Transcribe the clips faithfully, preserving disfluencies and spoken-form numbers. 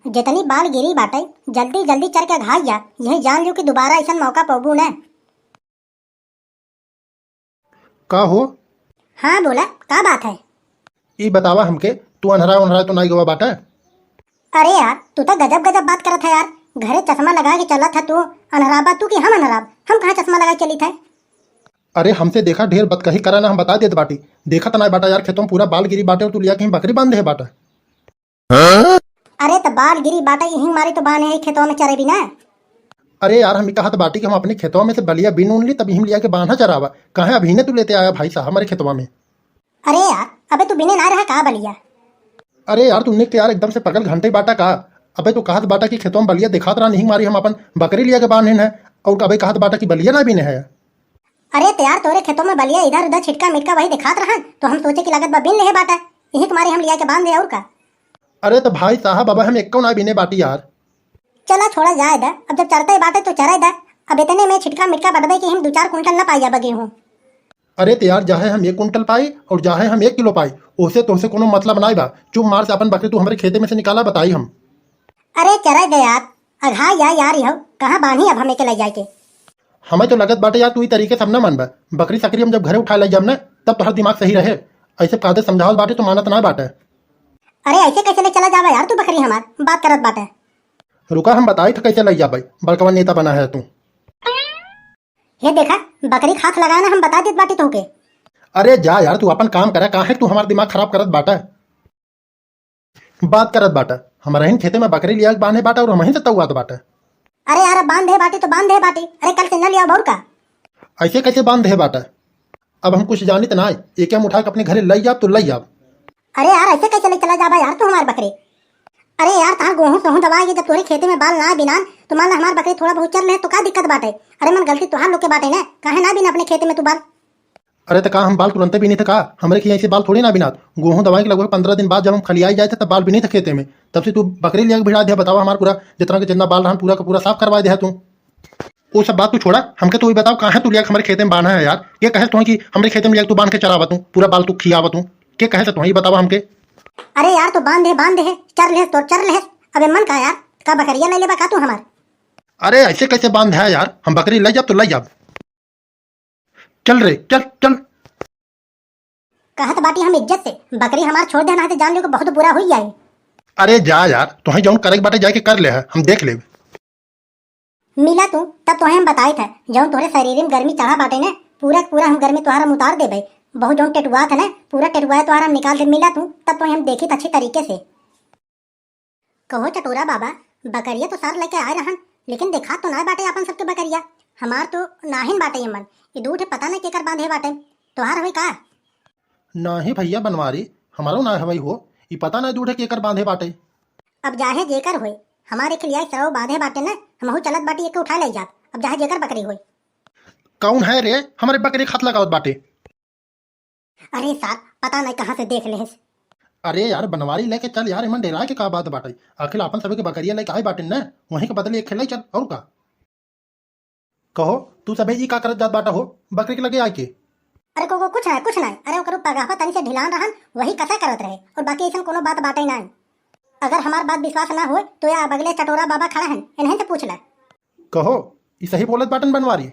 जितनी बाल गिरी बाटे, जल्दी जल्दी चर के घाई जा, यही जान लियो कि दोबारा ऐसन मौका पौबू न। का हो? हाँ बोला, का बात है? ई बतावा हमके, तू अन्हरा उन्हरा तो नाई गवा बाटा? अरे यार, तू तो गजब गजब बात करत है यार। घरे चश्मा लगा के चलत है तू, अन्हराबा तू कि हम अन्हराब? हम कहाँ चश्मा लगा के चलित है? अरे हमसे देखा, ढेर बतकही करा ना, हम बता देत बाटी। देखत नाई बाटा यार, खेतों में पूरा बाल गिरी बाटे और तू लिया कहीं बकरी बांध दे बाटा। अरे त बाल गिरी बाटे, यही मारी तो बांधे है खेतों में चरे बिना। अरे यार, हम ई कहत बाटी कि हम अपने खेतवा में से बलिया बीन उन ली, तब यही लिया के बांधा चरावा। काहे अभी ने तू लेते आया भाई साहब हमारे खेतवा में? अरे यार, अबे तू बिने ना रहा का बलिया? अरे यार, तू निक यार एकदम से पगल घंटे बाटा का? अबे तू कहत बाटा कि खेतवा में बलिया दिखात रहा, नहीं मारी हम अपन बकरी लिया के बांधेन है, और अबे कहत बाटा कि बलिया ना बिने है। अरे त यार, तोरे खेतों में बलिया इधर उधर छिटका मिटका वही दिखात रहा, तो हम सोचे कि लागत बा बिन लेहे बाटा, यही के मारे हम लिया के बांध दे और का। अरे त भाई साहब, अब हम एको ना बिने बाटी यार। चला छोड़ा जाए दा, अब जब चरते बाटे तो चरे दा। अब इतने में छिटका मिटका बटबे कि हम दो चार कुंटल ना पाई जाबा गेहूं। अरे त यार, जाहे हम एक कुंटल पाई और जाहे हम एक किलो पाई, ओसे तोसे कोनो मतलब नाई बा। चुप मार से अपन बकरी तू हमरे खेते में से निकाला, बताई हम। अरे चरे दे यार, अघा या यार, यहो कहाँ बांधी अब हमें के ले जाए के? हमें तो लगत बाटे यार, तू ई तरीके से अब ना मानबा। बकरी सकरी हम जब घरे उठा ले जाब ना, तब तोहर दिमाग सही रहे। ऐसे कादे समझावत बाटे तो मानत ना बाटे। अरे ऐसे कैसे ले चला जाबा यार तू बकरी हमार, बात करत बाटे। रुका, हम बताई तो कैसे ले जाबे, बड़कवा नेता बना है तू। ये देखा, बकरी खाथ लगाए ना, हम बता देत बाटी तोहके। अरे जा यार, तू अपन काम करे, काहे तू हमार दिमाग खराब करत बाटा? बात करत बाटा, हमारे ही खेते में बकरी लिया के बांधे बाटा और हमही से तौआत बाटा। अरे यार, अब बांधे बाटी तो बांधे बाटी, अरे कल से न लिया और का। ऐसे कैसे बांधे बाटा? अब हम कुछ जानित ना, ये क्या हम उठा के अपने घरे लई जाब तो लई जाब। अरे यार, ऐसे कैसे ले चला जाबा यार तू हमार बकरी? अरे यार, तहार गोहूं सोहूं दबाए के जब तोरे खेते में बाल ना बिनान, तो मान ला हमार बकरी थोड़ा बहुत चर ले तो का दिक्कत बाटे? अरे मन गलती तोहार लोग के बाटे ना, काहे ना बिना अपने खेते में तू बाल? अरे त का हम बाल तुरंते बीनी थे का? हमरे खिया ऐसे बाल थोड़ी ना बिनात। गोहूं दवाई के लगभग पन्द्रह दिन बाद जब हम खलियाई जाए थे तब बाल बीनी थे खेते में। तब से तू बकरी लिया के भिड़ा दिया, बतावा हमार पूरा जितना के जितना बाल रहन पूरा का पूरा साफ करवा दिया तू। वो सब बात तू छोड़ा, हमके तू ही बताओ काहे तू लिया के हमरे खेते में बांधा है यार? के कहे तुहे कि हमरे खेते में लिया के तू बांध के चरावा तू, पूरा बाल तू खियावा तू? के कहे से तुहे बतावा हमके? अरे यार तू बांध दे, बांध दे, चर लेस तो चर लेस। अबे मन का यार, का बकरिया ले लेबा का तू हमार? अरे ऐसे कैसे बांध है यार? हम बकरी ले जाब तो ले जाब। चल रे, चल, चल। कहत बाटी हम इज्जत से, बकरी हमार छोड़ दे, ना तो जान लियो कि बहुत बुरा हुई जाए। अरे जा यार, तोहे जौन करे के बाटे जाके कर ले है, हम देख लेब। मिला तू, तब तोहे हम बताई थे, जौन तोहरे शरीर में गर्मी चढ़ा बाटे ने, पूरा के पूरा हम गर्मी तोहार हम उतार देबे। बहुत जौन टेटुआ था ने, पूरा टेटुआ तोहार हम निकाल दे। मिला तू, तब तोहे हम देखी अच्छी तरीके से। कहो चटोरा बाबा, बकरिया तो सार लेके आए रहन, लेकिन देखात तो ना बाटे आपन सबके बकरिया। हमार तो नाहिन बाटे ये मन, ये दू ठे पता नहीं केकर बांधे बाटे। तोहार होई का? नाही भैया बनवारी, हमारो ना हवई हो, ई पता नहीं दू ठे केकर बांधे बाटे। अब जाहे जेकर होई, हमारे के लिया सरव बांधे बाटे ना, हमहू चलत बाटी एक उठा ले जात। अब जाहे जेकर बकरी होई। कौन है रे हमरे बकरी खात लगावत बाटे? अरे सार, पता नहीं कहाँ से देख लेस। अरे यार, बनवारी लेके चल यार, एमन डेराए के का बात बाटे? आखिर आपन सभी के बकरिया लेके आए बाटे न, वहीं के बदले एक खेलाई चल, और का? कहो, तू सबे ई का करत जात बाटा हो, बकरी के लगे आके? अरे को, को कुछ नहीं, कुछ नहीं। अरे ओकरो पगाफा तनी से ढिलान रहन, वही कसा करत रहे, और बाकी ऐसन कोनो बात बाटे नहीं। अगर हमार बात विश्वास ना होए, तो या बगले चटोरा बाबा खड़ा हन, इन्हें से पूछ ले। कहो, ई सही बोलत बाटन बनवारी?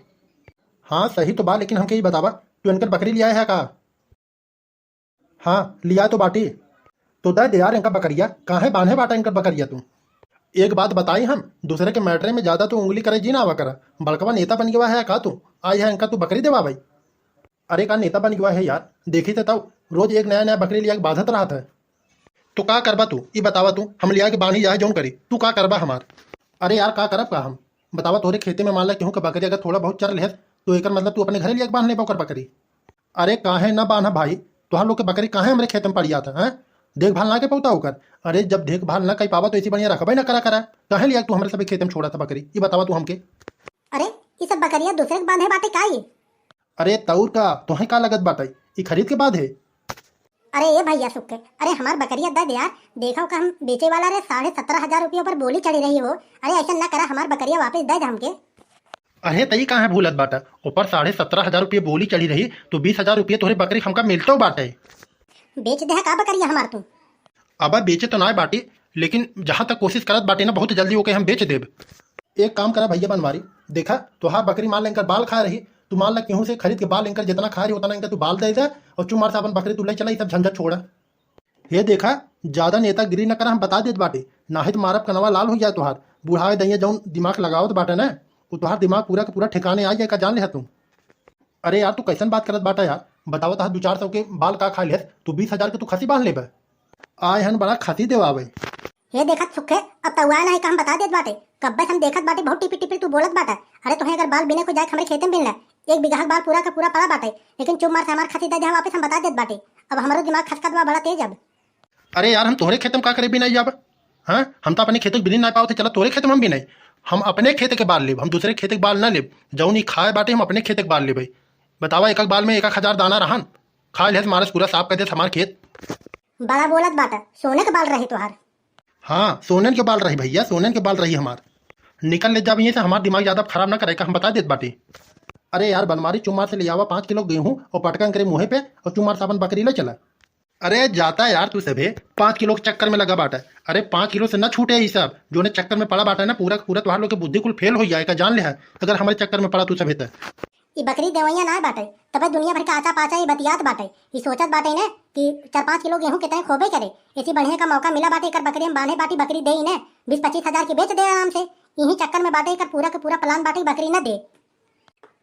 हाँ, सही तो बा, लेकिन हमके ई बतावा, तू इनकर बकरी लियाए है का? हाँ, लिया तो बाटी। तो दे दे यार इनका बकरिया, काहे बांधे बाटा इनकर बकरिया तू? एक बात बताई हम, दूसरे के मैटरे में ज्यादा तू उंगली करे जी ना आवा करा। बड़कवा नेता बन गया है का तू? आई है इनका तू बकरी देवा भाई। अरे का नेता बन गया है यार, देखी तो तब रोज एक नया नया बकरी लिया के बांधत रहत है। तो का करबा तू, ई बतावा तू, हम लिया के बांधी जाए जौन करी, तू का करबा हमार? अरे यार का करब का हम, बतावा तोहरे खेते में मान ला केहू के बकरी अगर थोड़ा बहुत चर लेहस, तो एकर मतलब तू अपने घरे लिया के बांध लेबा ओकर बकरी। अरे काहे ना बांधा भाई, तोहार लोग के बकरी काहे हमरे खेत में पड़ी जात है, हैं? देखभाल ना के पौता ओकर। अरे जब देखभाल ना कर पावा तो इसी बढ़िया रखबे ना करा करा, काहे लिया तू हमरे सभी खेत में छोड़ा था बकरी, ई बतावा तू हमके। अरे, ई सब बकरिया दूसरे के बांधे बाटे का ई? अरे तौर का, तोहे का लगत बाटे, ई खरीद के बांधे? अरे ए भैया सुख के, अरे हमार बकरिया दे दे यार, देखो का हम बेचे वाला रहे साढ़े सत्रह हजार रुपया पर बोली चढ़ी रही हो। अरे ऐसा ना करा, हमार बकरिया वापस दे दे हमके। अरे तई काहे भूलत बाटा, ऊपर साढ़े सत्रह हजार रुपये बोली चढ़ी रही, तो बीस हजार रुपये तोहरे बकरी हमका मिलतो बाटे। बेच दे का बकरिया हमार तू? अब बेचे तो ना बाटी, लेकिन जहाँ तक कोशिश करत बाटे ना, बहुत जल्दी ओके हम बेच देब। एक काम करा भैया बनवारी, देखा, तोहार बकरी मान ला इनकर बाल खाए रही, तू मान ला केहू से खरीद के बाल इनकर जितना खाए रही उतना इनकर तू बाल दे दे, और चुमार से अपन बकरी तू ले चला, ई सब झंझट छोड़ा। हे देखा, ज्यादा नेतागिरी न करा, हम बता देत बाटे, नाहीं तो मारब कनवा लाल हो जाए तोहार। बुढ़ाए दइया जौन दिमाग लगावत बाटे ना, वो तोहार दिमाग पूरा के पूरा ठिकाने आ जाए का, जान ले तू। अरे यार, तू कैसन बात करत बाटा यार? बतावा, तोहार दू चार सौ के बाल का खा लेस, तू बीस हजार के तू खसी बांध लेबे। आए हन बड़ा खसी देवावे। हे देखत सुखे, अब तउआ नाहीं का, हम बता देत बाटे, कब्बे से हम देखत बाटे बहुत टिपिर टिपिर तू बोलत बाटा। अरे तोहे अगर बाल बिने को जाए, हमरे खेते में बिन ले, एक बीघा के बाल पूरा का पूरा पड़ा बाटे, लेकिन चुप मार से हमार खसी दे दे, वापस हम बता देत बाटे। अब हमरो दिमाग खसकत बा बड़ा तेज अब। अरे यार, हम तोहरे खेत में का करे बिनाई जाब? हाँ, हम तो अपने खेत के बिनी ना पावत है, चला तोहरे खेत में हम बिनाई। हम अपने खेत के बाल लेब, हम दूसरे खेत के बाल ना लेब। जौन ई खाए बाटे, हम अपने खेत के बाल लेबे। बतावा, एक एक बाल में एक एक हजार दाना रहन, खा लेस मारस पूरा, साफ कर देस हमार खेत। बड़ा बोलत बाटा, सोने के बाल रही तोहार। हाँ, सोनन के बाल रही भैया, सोनन के बाल रही हमार। निकल ले जाब यहीं से, हमार दिमाग ज्यादा खराब ना करे का, हम बता देत बाटी। अरे यार बनवारी, चुमार से ले आवा पाँच किलो गेहूं और पटकन करे मुँहे पे, और चुमार से अपन बकरी ले चला। अरे जाता यार तू सभे, पाँच किलो के चक्कर में लगा बाटा। अरे पाँच किलो से ना छूटे ई सब, जोने चक्कर में पड़ा बाटा ना, पूरा पूरा तोहार लोग के बुद्धि कुल फेल हो जाए का, जान ले है, अगर हमारे चक्कर में पड़ा तू सभे त। ई बकरी देवैया ना बाटे, तबे दुनिया भर के आचा पाचा ई बतियात बाटे। ई सोचत बाटे ने कि चार पाँच किलो गेहूं कितने खोबे करे, ऐसी बढ़िया का मौका मिला बाटे, एकर बकरी हम बांधे बाटी, बकरी दे ही ने, बीस पच्चीस हजार की बेच दे आराम से। यही चक्कर में बाटे, एकर पूरा के पूरा प्लान बाटे, बकरी न दे।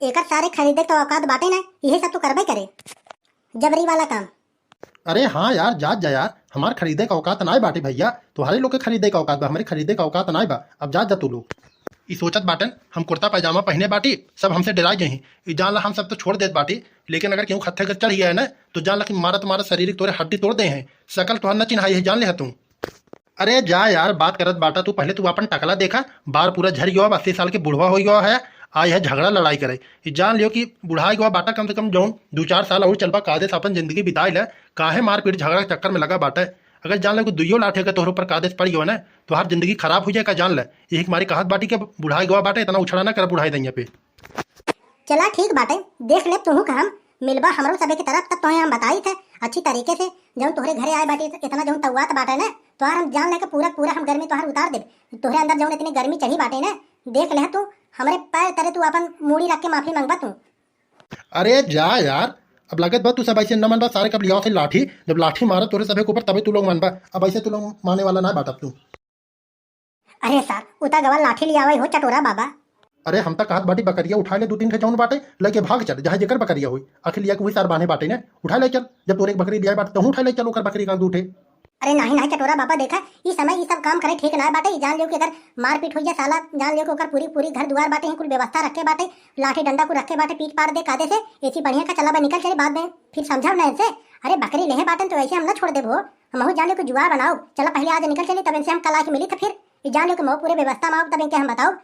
एकर सारे खरीदे तो औकात बाटे ना, यही सब तो करबे करे। जबरी वाला काम। अरे हाँ यार, जात जा यार, हमार खरीदे का औकात नाय बाटे भैया, तुम्हारे लोग के खरीदे का औकात बा, हमारे खरीदे का औकात नाय बा। अब जात जा तू लोग। ई सोचत बाटन हम कुर्ता पैजामा पहने बाटी, सब हमसे डरा गए हैं। ई जान ला हम सब तो छोड़ देत बाटी, लेकिन अगर केहू खत्थे के चढ़ गया है ना, तो जान ला कि मारत मारत शरीर तोरे हड्डी तोड़ दे हैं, शकल तोहर न चिन्हाई है, जान ले तू। अरे जा यार, बात करत बाटा तू, पहले तू अपन टकला देखा, बार पूरा झर गयो, अब अस्सी साल के बुढ़वा हो गयो है, आ यह झगड़ा लड़ाई करे। ई जान लियो कि बुढ़ा गयो बाटा, कम से कम जौन दू चार साल और चलबा, कायदे से अपन जिंदगी बिताए ले, काहे मारपीट झगड़ा के चक्कर में लगा बाटे। अगर जान ले कि दुइयो लाठी अगर तोहरे ऊपर कायदे से पड़ गयो ना, तोहार जिंदगी खराब हो जाए का, जान ले। यही मारी कहत बाटी कि बुढ़ा गयो बाटे, इतना उछड़ा ना कर बुढ़ाई दैया पे। चला ठीक बाटे, देख ले तुहू का हम मिलबा हमरो सबे की तरफ, तब तोहे हम बताई थे अच्छी तरीके से। जौन तोहरे घरे आए बाटे, इतना जौन तौआत बाटे ना, तोहार हम जान लेके पूरा पूरा हम गर्मी तोहार उतार देब। तोहरे अंदर जौन इतनी गर्मी चढ़ी बाटे ना, देख ले तू, हमरे पैर तरे तू अपन मूड़ी रख के माफी मांगबा तू। अरे जा यार, अब लागत बा तू सब ऐसे न मनबा, सारे कब लियाओ से लाठी, जब लाठी मारा तोरे सबे के ऊपर तबे तू लोग मनबा, अब ऐसे तू लोग माने वाला ना बाटा तू। अरे सार, उता गवा लाठी ले आवै हो चटोरा बाबा। अरे हम त कहत बाटी बकरिया उठा ले दू तीन ठे जौन बाटे, लेके भाग चल, जहाँ जेकर बकरिया होई। आखिर लिया के वही सार बांधे बाटे ने, उठा ले चल। जब तोरे एक बकरी लिया बाटे, तहूँ उठा ले चल ओकर बकरी का दू ठे। अरे नाही नाही चटोरा बाबा, देखा ई समय ई सब काम करे ठीक ना बाटे। ई जान लियो कि अगर मारपीट हो जाए साला, जान लियो कि ओकर पूरी पूरी घर दुआर बाटे, ही कुल व्यवस्था रखे बाटे, लाठी डंडा कुल रखे बाटे, पीट पाड़ दे कादे से। ऐसी बढ़िया का चला बा, निकल चली, बाद में फिर समझाओ ना इनसे। अरे बकरी लेहे बाटन तो ऐसे हम ना छोड़ देबो, हमहू जान लियो कि जुआ बनाओ। चला पहले आज निकल चली, तब इनसे हम कल आके मिली, तो फिर ई जान लियो कि मऊ पूरे व्यवस्था में आओ, तब इनके हम बताओ।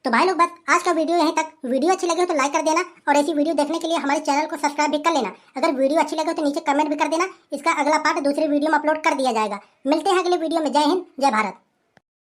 तो भाई लोग बस आज का वीडियो यहीं तक। वीडियो अच्छी लगी हो तो लाइक कर देना और ऐसी वीडियो देखने के लिए हमारे चैनल को सब्सक्राइब भी कर लेना। अगर वीडियो अच्छी लगे हो तो नीचे कमेंट भी कर देना, इसका अगला पार्ट दूसरी वीडियो में अपलोड कर दिया जाएगा। मिलते हैं अगले वीडियो में। जय हिंद, जय भारत।